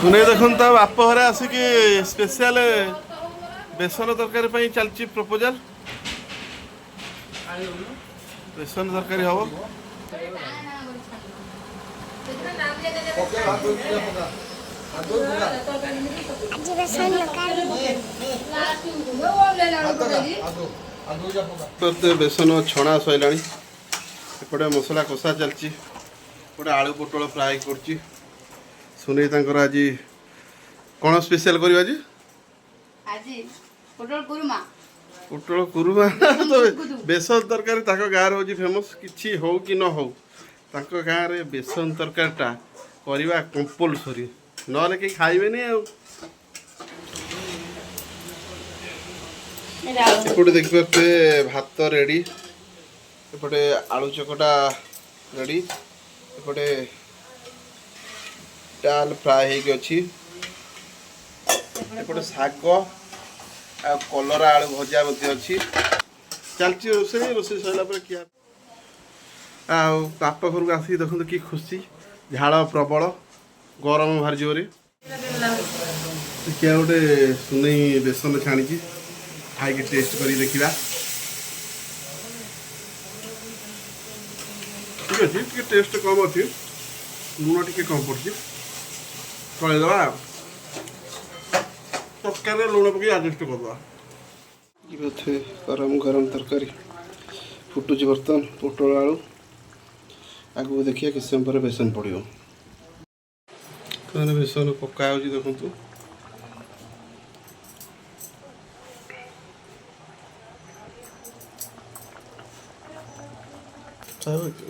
ସୁନେଇ ଦେଖନ୍ତୁ, ତା ବାପ ଘରେ ଆସିକି ସ୍ପେଶିଆଲ ବେସନ ତରକାରୀ ପାଇଁ ଚାଲିଛି ପ୍ରପୋଜାଲ। ବେସନ ତରକାରୀ ହବ। ଆଜି ବେସନ ତରକାରୀ। ତତେ ବେସନ ଛଣା ସରିଲାଣି। ଏପଟେ ମସଲା କଷା ଚାଲିଛି, ଏପଟେ ଆଳୁ ପୋଟଳ ଫ୍ରାଏ କରୁଛି ସୁନେଇ। ତାଙ୍କର ଆଜି କ'ଣ ସ୍ପେଶିଆଲ କରିବ ଆଜି? ଆଜି ପୋଟଳ କୁରୁମା। ପୋଟଳ କୁରୁମା ତ ବେସନ ତରକାରୀ ତାଙ୍କ ଗାଁରେ ହେଉଛି ଫେମସ୍। କିଛି ହଉ କି ନ ହଉ, ତାଙ୍କ ଗାଁରେ ବେସନ ତରକାରୀଟା କରିବା କମ୍ପଲସରି, ନହେଲେ କେହି ଖାଇବେନି। ଆଉ ଏପଟେ ଦେଖିପାରୁଥିବେ, ଭାତ ରେଡ଼ି, ଏପଟେ ଆଳୁ ଚକଟା ରେଡ଼ି, ଏପଟେ ଡାଲ ଫ୍ରାଏ ହେଇକି ଅଛି, ଏପଟେ ଶାଗ ଆଉ କଲରା ଆଳୁ ଭଜା ମଧ୍ୟ ଅଛି। ଚାଲିଛି ରୋଷେଇ। ରୋଷେଇ ସରିଲା ପରେ ଖିଆ। ଆଉ ବାପ ଘରକୁ ଆସିକି ଦେଖନ୍ତୁ କି ଖୁସି। ଝାଳ ପ୍ରବଳ, ଗରମ ଭାରି ଜୋରେ। ଦେଖିବା, ଗୋଟେ ସୁନେଇ ବେସନ ଛାଣିଛି, ଖାଇକି ଟେଷ୍ଟ କରିକି ଦେଖିବା। ଠିକ୍ ଅଛି, ଟିକେ ଟେଷ୍ଟ କମ୍ ଅଛି, ଲୁଣ ଟିକେ କମ୍ ପଡ଼ିଛି। ଚଳେଇଦେବା, ତରକାରୀରେ ଲୁଣ ପକେଇ ଆଡ଼ଜଷ୍ଟ କରିଦେବା। ବୋଧେ ଗରମ ଗରମ ତରକାରୀ ଫୁଟୁଛି ବର୍ତ୍ତମାନ, ପୋଟଳ ଆଳୁ। ଆଗକୁ ଦେଖିବା, କିଛି ସମୟ ପରେ ବେସନ ପଡ଼ିବ। ବର୍ତ୍ତମାନ ବେସନ ପକା ହେଉଛି, ଦେଖନ୍ତୁ। ଖାଇବ କି?